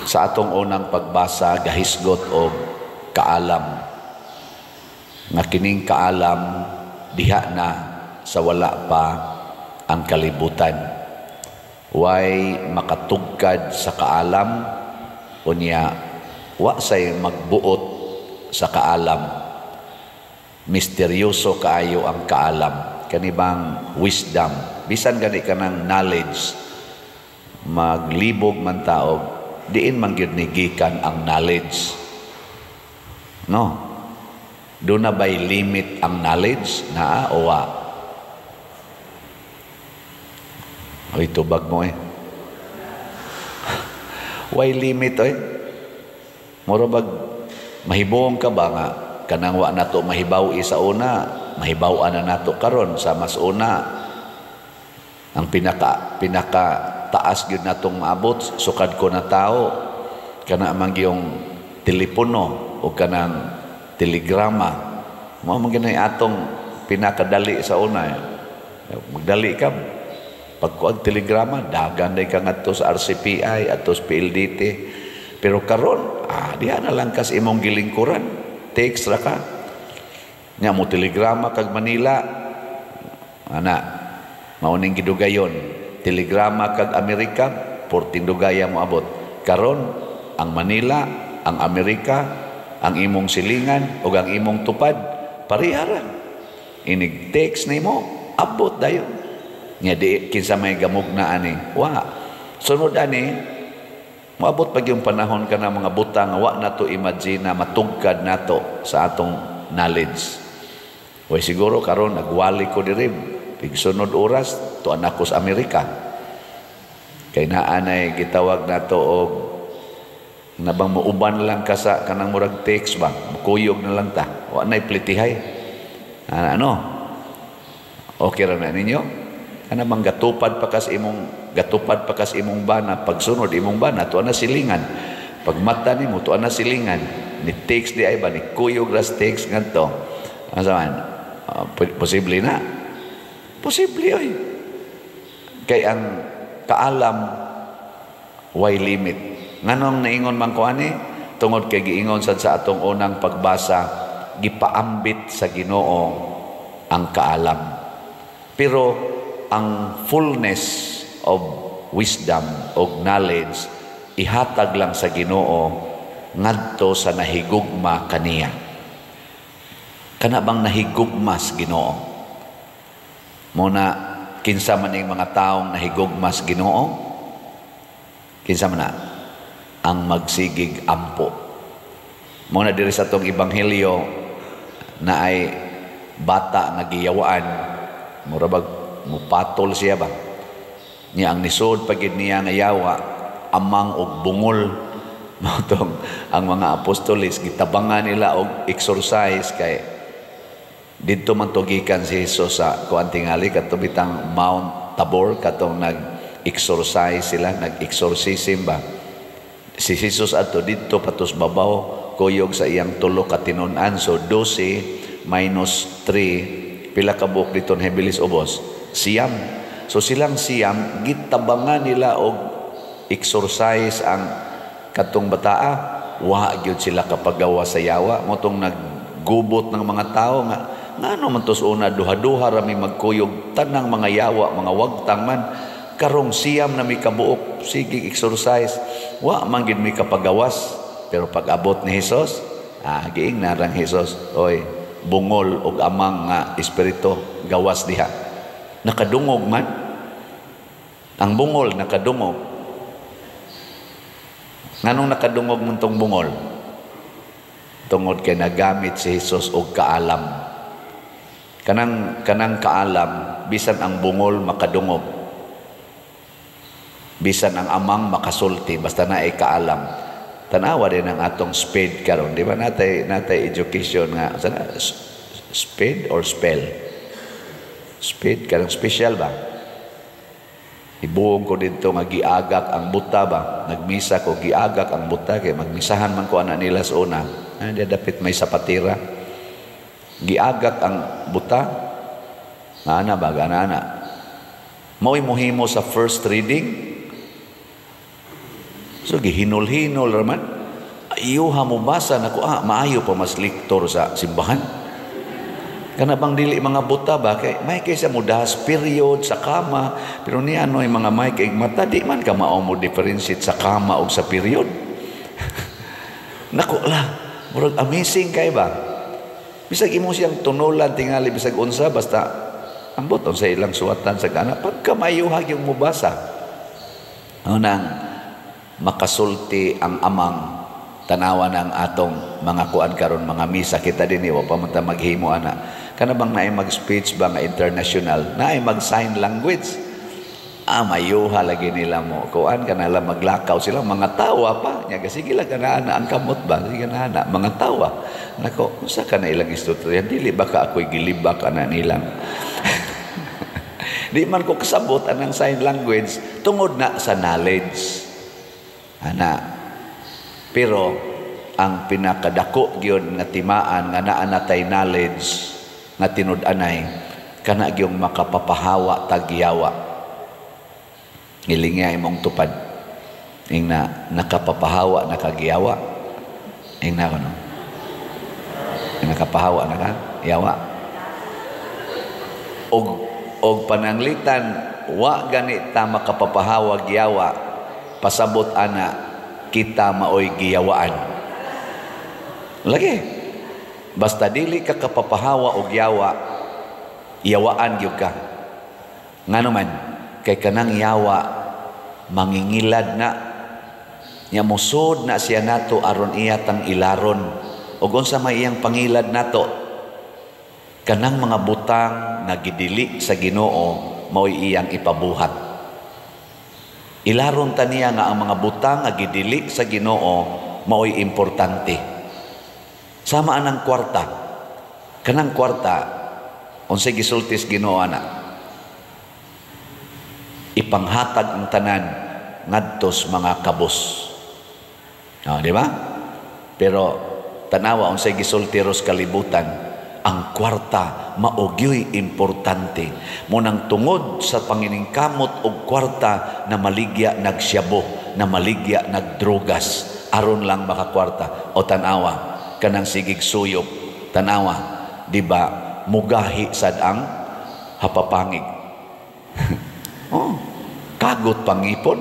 Sa atong unang pagbasa, gahisgot og kaalam nga kining kaalam diha na sa wala pa ang kalibutan. Way makatugkad sa kaalam, unya wa say magbuot sa kaalam. Misteryoso kaayo ang kaalam, kanibang wisdom, bisan gani kanang knowledge. Maglibog man taog diin man gyud ni gikan ang knowledge, no? Duna bay limit ang knowledge? Naa o wa? Oy, tubag mo eh. Way limit oy. Mura bag mahibong ka ba nga kanang wa nato mahibaw sa una, mahibaw na nato karon sa mas una. Ang pinaka pinaka taas gyud natong maabot sukad ko na tao kana man gyung telepono o kanang telegrama. Mao man gyud atong pinakadali sa una. Magdali ka pagkuag telegrama, dagan day ka ngadto sa RCPI ato sa PLDT. Pero karon, diha na lang kas imong gilingkuran, text ra ka. Nya mo telegrama kag Manila, ana mao ning gidugayon. Telegrama kag Amerika, 14 dugaya mo abot. Karon ang Manila, ang Amerika, ang imong silingan ug ang imong tupad pareha ra. Inig text nimo, abot dayon. Nya di kinsa may gamugna ani? Wa. Sunod ani, moabot pag yung panahon ka na mga butang wa nato imagine na matugkad nato sa atong knowledge. Way siguro karon nagwali ko diri, pigsunod oras tuan ako sa Amerika. Kay naa nay gitawag nato og nabang muuban lang ka sa kanang murag text ba, mukuyog na lang ta. Wa nay plitihay. Ano? Okay ra na ninyo? Kana bang gatupad pa kas imong bana, pagsunod imong bana tuwa na silingan, pag mata nimo tuwa na silingan, ni text di ay ba, ni kuyog ras text ngadto. Asa man posible na, posible oy, kay ang kaalam way limit. Nganong naingon man ko ani? Tungod kay giingon sad sa atong unang pagbasa, gipaambit sa Ginoo ang kaalam. Pero ang fullness of wisdom o knowledge ihatag lang sa Ginoo ngadto sa nahigugma kaniya. Kana bang nahigugma sa Ginoo? Muna kinsa man ning mga taong nahigugma sa Ginoo? Kinsa man na? Ang magsigig ampo. Muna diri sa atong ebanghelyo na ay bata nga giyawaan, mura bag mupatol siya ba? Niya ang nisod pagid niya nga yawa, amang og bungol. Mao tong ang mga apostoles gitabangan nila og exorcise kay didto man to gikan si Jesus sa kuan tingali kadto bitang Mount Tabor, katong nag-exorcise sila, nag-exorcism ba. Si Jesus adto didto patos babaw kuyog sa iyang tulo ka tinun-an. So 12 minus 3, pila ka buok dito hibilis ubos? 9. So silang 9 gitabangan nila og exorcise ang katong bataa. Wa gyud sila kapagawa sa yawa. Motong naggubot ng mga tao nga ngano man tos una duha-duha ra mi magkuyog, tanang mga yawa, mga wagtang man, karong 9 na mi kabuok sige exorcise, wa man gid mi kapagawas. Pero pag abot ni Hesus, giing narang Hesus, oy, bungol og amang nga espiritu, gawas diha. Nakadungog man ang bungol, nakadungog. Nganong nakadungog man tong bungol? Tungod kay nagamit si Hesus og kaalam. Kanang kaalam, bisan ang bungol makadungog, bisan ang amang makasulti, basta naay kaalam. Tanawa din ang atong sped karon, di ba? Natay education nga sana sped or spell, sped kanang special ba? Ibuong ko dito nga giagak ang buta ba? Nagmisa ko, giagak ang buta kay magmisahan man ko ana nila sa una. Di dapit may sapatira. Giagak ang buta. Ana ba gana ana? Mao'y mohimo sa first reading. So gihinol-hinol raman. Ayuha mo basa nako, ah, maayo pa mas lektor sa simbahan. Kana bang dili mga buta ba kay may kaysa mo das period sa kama, pero ni ano ay mga may kay mata di man ka mao mo differentiate sa kama og sa period. Nako lah, murag amazing kay ba. Bisag imo siyang tunulan tingali bisag unsa, basta ambot sa ilang suwatan sa gana pagka mayuhag yung mubasa. Ano nang makasulti ang amang, tanawa ng atong mga kuan karon, mga misa kita dinhi, wa pa man ta maghimo ana. Kana bang naay mag-speech ba nga international, naay mag-sign language? Ah, mayuha lagi nila mo kuan, kana lang maglakaw sila, mga tawa pa nya, sige lang kana ana ang kamot ba, sige na ana mga tawa. Nako, unsa kana ilang istorya? Dili ba ka ako'y gilibak ana nilang? Di man ko kasabot anang sign language tungod na sa knowledge ana. Pero ang pinakadako gyud nga timaan nga naa natay knowledge nga tinud-anay, kana gyung makapapahawa tagyawa. Ngilinga imong tupad. Ing na nakapapahawa nakagiyawa. Ing na kuno. Nakapahawa na ka yawa. Og pananglitan wa gani ta makapapahawa giyawa, pasabot ana kita maoy giyawaan. Lagi. Basta dili ka kapapahawa og yawa, yawaan gyud ka. Ngano man, kay kanang yawa mangingilad na nya, musod na siya nato aron iya tang ilaron. Og unsa may iyang pangilad nato? Kanang mga butang nga gidili sa Ginoo mao'y iyang ipabuhat. Ilaron ta niya nga ang mga butang nga gidili sa Ginoo mao'y importante. Sama anang kwarta. Kanang kwarta, unsay gisultis Ginoo ana? Ipanghatag ang tanan ngadtos mga kabos. Oh, di ba? Pero tanawa unsay gisulti ros kalibutan, ang kwarta maogyoy importante. Munang tungod sa panginingkamot og kwarta na maligya nagsyabo, na maligya nagdrogas, aron lang makakwarta. O tanawa kanang sigig suyop, tanawa, di ba mugahi sad ang hapapangig. Oh, kagot pangipon.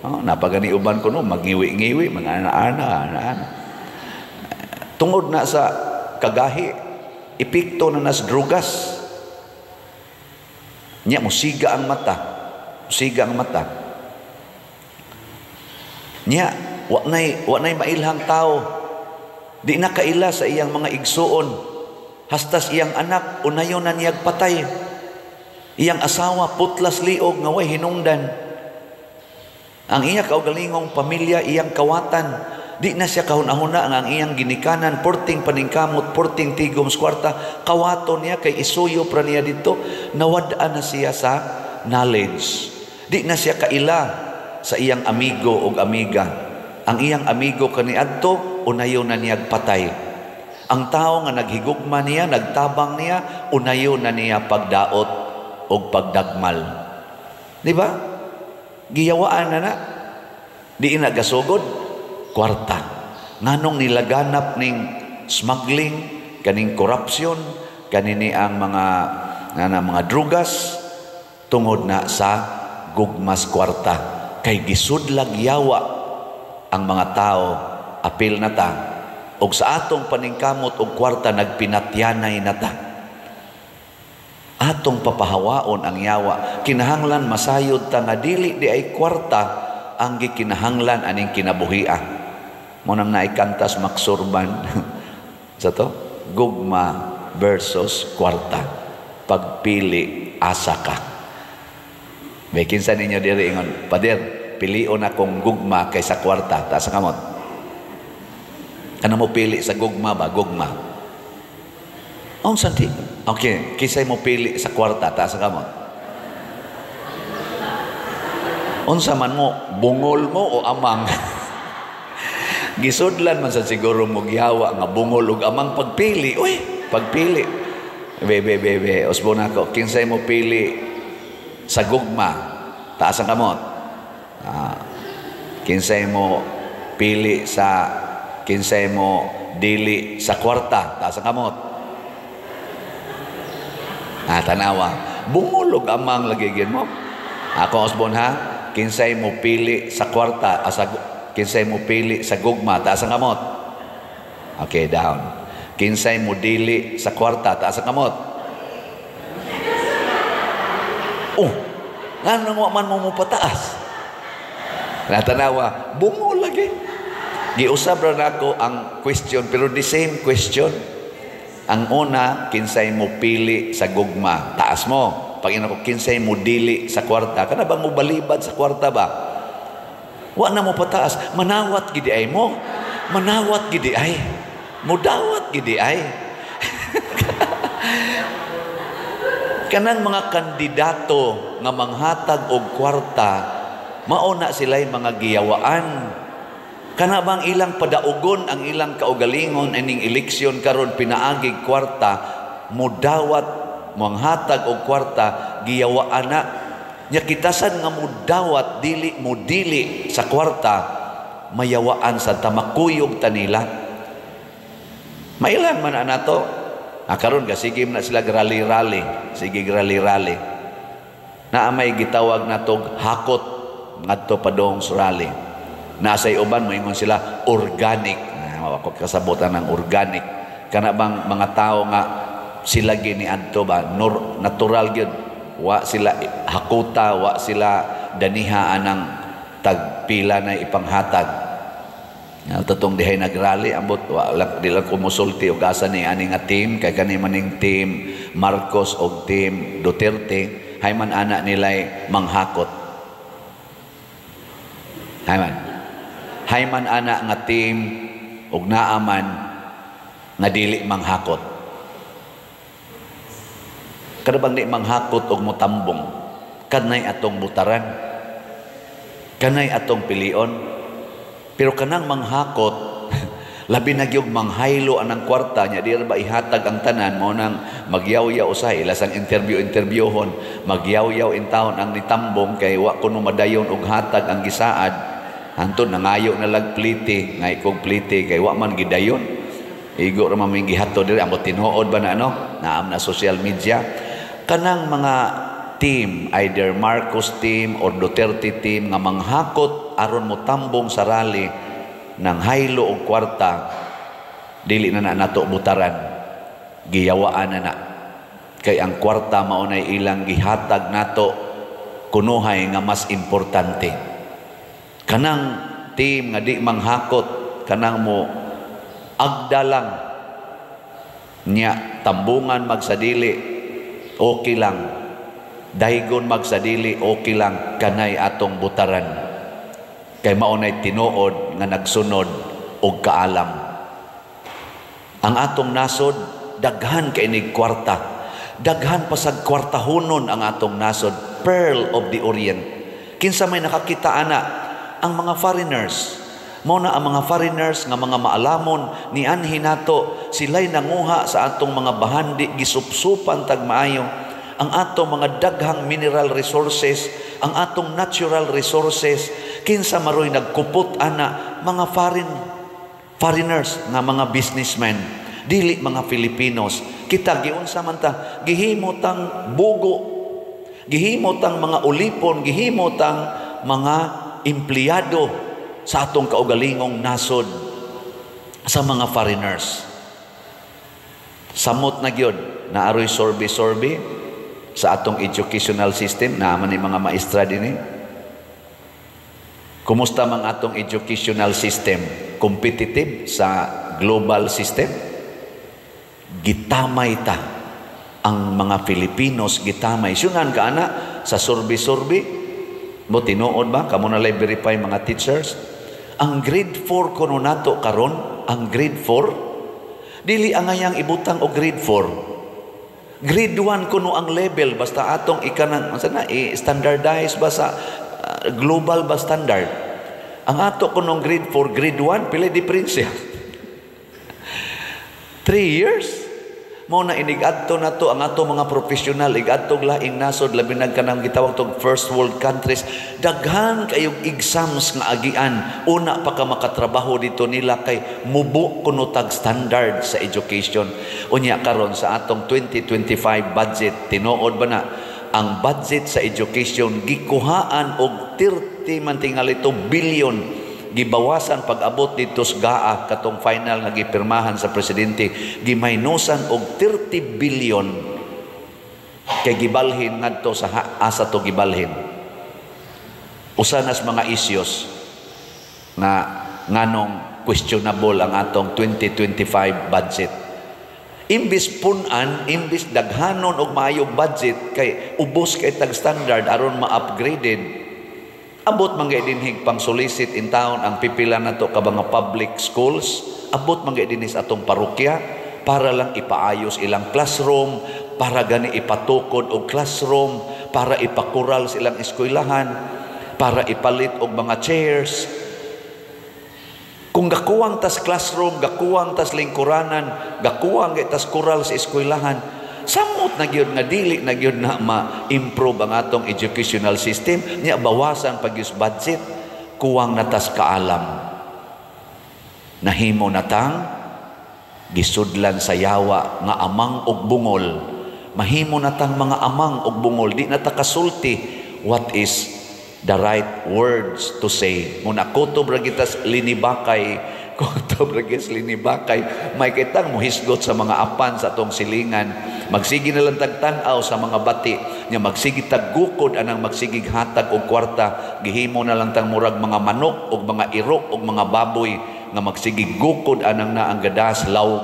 Oh, napagani uban ko no, magngiwi-ngiwi, mga ana-ana, ana-ana. Tungod na sa kagahi, epekto na nas drugas. Nya musiga ang mata. Musiga ang mata. Nya wa nay mailhang tao. Di na kaila sa iyang mga igsuon. Hastas iyang anak unayon na niyag patay. Iyang asawa putlas liog nga way hinungdan. Ang iya kaugalingong pamilya iyang kawatan. Di na siya kahuna-huna nga ang iyang ginikanan, porting paningkamot, porting tigom sa kwarta, kawato niya kay isuyo pra niya dito. Nawad-an na siya sa knowledge. Di na siya kaila sa iyang amigo og amiga. Ang iyang amigo kaniadto unayo na niyag patay. Ang tao nga naghigugma niya, nagtabang niya, unayo na niya pagdaot og pagdagmal. Di ba? Giyawaan na na. Di na gasugod kwarta. Nganong nilaganap ning smuggling, kaning corruption, kanini ang mga nga mga drugas, tungod na sa gugmas kwarta. Kay gisudlag yawa ang mga tao, apil na ta. Og sa atong paningkamot og kwarta nagpinatyanay na ta. Atong papahawaon ang yawa. Kinahanglan masayod ta nga dili di ay kwarta ang gikinahanglan aning kinabuhia. Mo nang naikantas maksurban sa to, gugma versus kwarta. Pagpili asa ka. May kinsa ninyo diri ingon, "Pader, pilion akong gugma kaysa kwarta." Taas ang kamot. Kana mo pili sa gugma ba? Gugma. Oh, santi. Okay, kisay mo pili sa kwarta, taas ang kamot. Unsa man mo, bungol mo o amang? Gisudlan man sa siguro mo gihawa nga bungol ug amang pagpili. Uy, pagpili. Be, be, be, be. Usbo na ako. Kinsay mo pili sa gugma, taas ang kamot. Ah. Kinsay mo pili sa, kinsay mo dili sa kwarta, taas ang kamot. Ah, tanawa. Bungolog amang lagi gid mo. Ako usbon ha, kinsay mo pili sa kwarta, asa kinsay mo pili sa gugma, taas ang kamot. Okay, down. Kinsay mo dili sa kwarta, taas ang kamot. Oh, ngano wa man mo mopataas? Natanawa, bungo lagi. Giusab ra nako ang question, pero the same question. Ang una, kinsay mo pili sa gugma, taas mo. Pag ina ko, kinsay mo dili sa kwarta, kana bang mo balibad sa kwarta ba? Wa na mo pataas, manawat gidi ay mo. Manawat gidi ay. Mudawat gidi ay. Kanang mga kandidato nga manghatag og kwarta, mao na sila'y mga giyawaan. Kana bang ilang padaugon ang ilang kaugalingon ining eleksyon karon pinaagig kwarta, mudawat manghatag og kwarta, giyawaan na. Nya kitasan nga mudawat dili mudili sa kwarta, mayawaan sa tamakuyog tanila. Mailan man na nato. Ah, karon ka sige na sila rally-rally, sige rally-rally. Naa may gitawag natog hakot ngadto padong sa rally. Nasay uban moingon sila organic. Ah, ako kasabotan ng organic. Kana bang mga tao nga sila gini adto ba nor, natural gyud, wa sila hakuta, wa sila daniha anang tagpila na ipanghatag. Tatong dihay nagrally ambot wa lang di lang kumusulti og asa ni ani nga team kay kani maning team Marcos og team Duterte hay man ana nilay manghakot. Hay man. Hay man ana nga team og naa man nga dili manghakot. Kada bang di manghakot og motambong, kanay atong butaran, kanay atong pilion. Pero kanang manghakot, labi na gyud manghaylo anang kwarta nya, di ra ba ihatag ang tanan mo nang magyawyaw usahay ilasang interview-interviewhon, magyawyaw in taon ang nitambong kay wa kuno madayon og hatag ang gisaad. Hantod nangayo na lag pliti, ngay kog pliti kay wa man gidayon. Igo ra man may gihatod diri ambot tinuod ba na ano? Naam na social media. Kanang mga team, either Marcos team or Duterte team nga manghakot aron motambong sa rally nang haylo og kwarta, dili na na nato butaran, giyawaan na na. Kay ang kwarta mao nay ilang gihatag nato kunuhay nga mas importante. Kanang team nga di manghakot, kanang mo agda lang nya tambungan magsadili, okay lang. Daygon magsadili, okay lang, kanay atong butaran. Kay mao nay tinuod nga nagsunod og kaalam. Ang atong nasod daghan kay nig kwarta. Daghan pa sad kwartahonon ang atong nasod, Pearl of the Orient. Kinsa may nakakita ana? Ang mga foreigners. Mao na ang mga foreigners nga mga maalamon nianhi nato, sila'y nanguha sa atong mga bahandi, gisupsupan tag maayo ang atong mga daghang mineral resources, ang atong natural resources. Kinsa maroy nagkupot ana? Mga foreigners nga mga businessmen, dili mga Filipinos. Kita giunsa man ta, gihimo tang bugo, gihimo tang mga ulipon, gihimo tang mga empleyado sa atong kaugalingong nasod sa mga foreigners. Samot na gyud naaroy sorbe-sorbe sa atong educational system. Naaman ni mga maestra dinhi. Kumusta mang atong educational system? Competitive sa global system? Gitamay ta ang mga Filipinos, gitamay. Syungan ka ana sa survey-survey mo tinuod ba kamo na lay verify mga teachers? Ang grade 4 kuno nato karon, ang grade 4 dili angayang ibutang og grade 4. Grade 1 kuno ang level, basta atong ikanang unsa na i-standardize ba sa global ba standard. Ang ato kunong grade 4, grade 1 pila diferensya? 3 years. Mao na inig-adto na to ang ato mga profesional, igadtog laing nasod, labi na kanang gitawag tog first world countries, daghan kayog exams nga agian una pa ka makatrabaho dito nila kay mubo kuno tag standard sa education. Unya karon sa atong 2025 budget, tinuod ba na ang budget sa education gikuhaan og 30 man tingali to billion, gibawasan pag-abot dito sa GAA, katong final nga gipirmahan sa presidente, gimaynosan og 30 billion kay gibalhin ngadto sa asa to gibalhin? Usa nas mga issues nga nganong questionable ang atong 2025 budget. Imbis punan, imbis daghanon og maayong budget kay ubos kay tag standard aron ma-upgraded. Abot man gay dinhig pang solicit in town ang pipila nato ka mga public schools, abot man gay dinhi sa atong parokya para lang ipaayos ilang classroom, para gani ipatukod og classroom, para ipakural sa ilang eskwelahan, para ipalit og mga chairs. Kung gakuwang tas classroom, gakuwang tas lingkuranan, gakuwang gay tas kural sa eskwelahan, samot na gyud nga dili na gyud na ma-improve ang atong educational system. Nya bawasan pag use budget, kuwang na tas kaalam. Nahimo na tang gisudlan sa yawa nga amang og bungol. Mahimo na tang mga amang og bungol, di na ta kasulti what is the right words to say. Muna kutob ra gitas linibakay, kutob ra gis linibakay, may kitang mohisgot sa mga apan sa atong silingan. Magsige na lang tagtan-aw sa mga bati nya, magsige taggukod anang magsigig hatag og kwarta. Gihimo na lang tang murag mga manok og mga iro og mga baboy nga magsigig gukod anang na ang gadas lawg.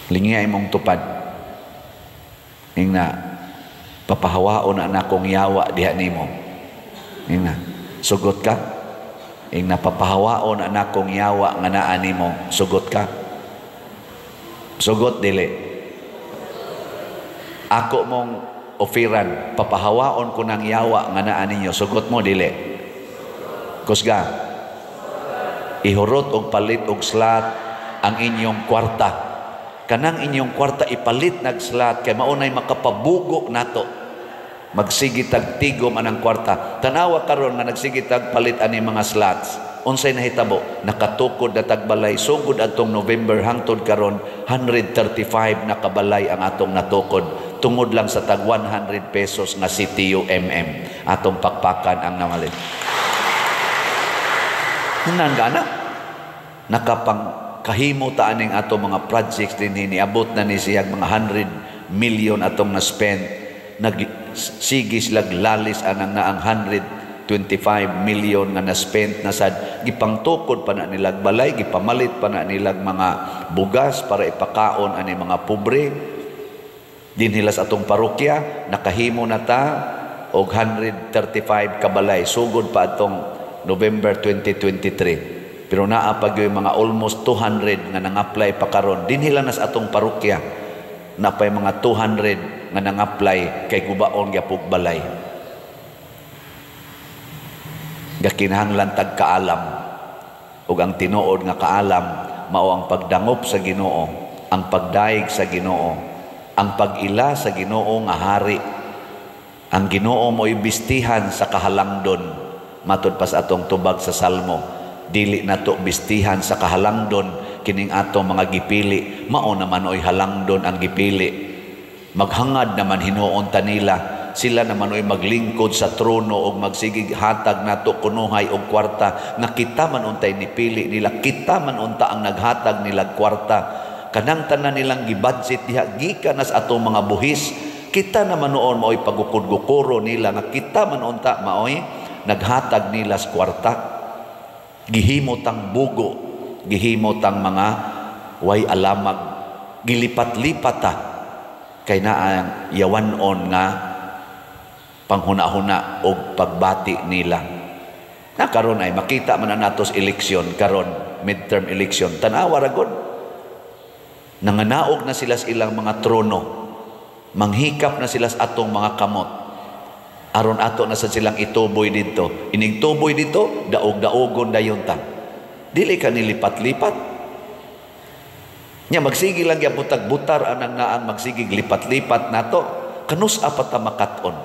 Lingiya imong tupad. Ingna papahawaon na nakong yawa diha nimo. Ingna sugot ka. Ingna papahawaon na nakong yawa nga naa nimo, sugot ka. Sugot dili. Ako mong ofiran, papahawaon ko ng yawa nga naa ninyo, sugot mo dili. Kusga. Ihurot og palit og slat ang inyong kwarta. Kanang inyong kwarta ipalit nag slat kay maunay makapabugo nato. Magsige tag tigom anang kwarta. Tanawa karon nga nagsige tag palit ani mga slots. Unsay nahitabo? Nakatukod na tagbalay sugod atong November hangtod karon 135 na kabalay ang atong natukod tungod lang sa tag 100 pesos nga CTU MM atong pakpakan ang namalit. Nan gana nakapang kahimo ta aning ato mga projects dinhi, niabot na ni siyag mga 100 million atong na-spend. Nagsige sila lalis anang na ang 125 million nga na-spend na sad gipangtukod pa na nilag balay, gipamalit pa na nilag mga bugas para ipakaon ani mga pobre. Dinhi sa atong parokya nakahimo na ta og 135 kabalay sugod pa atong November 2023. Pero naa pa gyud mga almost 200 nga nang-apply pa karon. Dinhi lang nas atong parokya napay mga 200 nga nang-apply kay gubaon gyapog balay. Gakinahanglan tag kaalam, ug ang tinuod nga kaalam mao ang pagdangop sa Ginoo, ang pagdaig sa Ginoo, ang pag-ila sa Ginoo nga hari. Ang Ginoo mo'y bistihan sa kahalangdon. Matud pa sa atong tubag sa Salmo, dili nato bistihan sa kahalangdon kining atong mga gipili, mao naman oy halangdon ang gipili. Maghangad naman hinuon ta nila, sila naman oy maglingkod sa trono og magsigig hatag nato kunuhay og kwarta nga kita man untay nipili nila, kita man unta ang naghatag nila kwarta. Kanang tanan nilang gibudget diha gikan nas atong mga buhis, kita naman noon maoy pagukod-gukoro nila nga kita man unta maoy naghatag nila sa kwarta. Gihimo tang bugo, gihimo tang mga way alamag, gilipat-lipat ta kay naa yawan-on nga panghuna-huna og pagbati nila. Na karon ay makita man na natos eleksyon karon, midterm election. Tan-awa ra gud. Nanganaog na sila sa ilang mga trono. Manghikap na sila sa atong mga kamot. Aron ato na sa silang ituboy didto. Inig tuboy didto, daog-daogon dayon ta. Dili ka nilipat-lipat. Nya magsige lang gyapon tag butar anang naang magsigig lipat-lipat nato, kanus-a pa ta makat-on?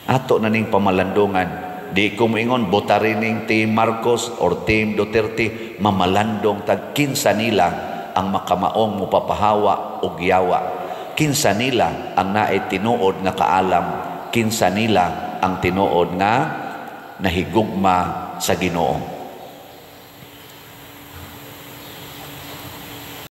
Ato na ning pamalandungan. Di ko moingon butarin ning Team Marcos or Team Duterte, mamalandong tag kinsa nila ang makamaong mopapahawa og yawa. Kinsa nila ang naay tinuod nga kaalam, kinsa nila ang tinuod nga nahigugma sa Ginoo.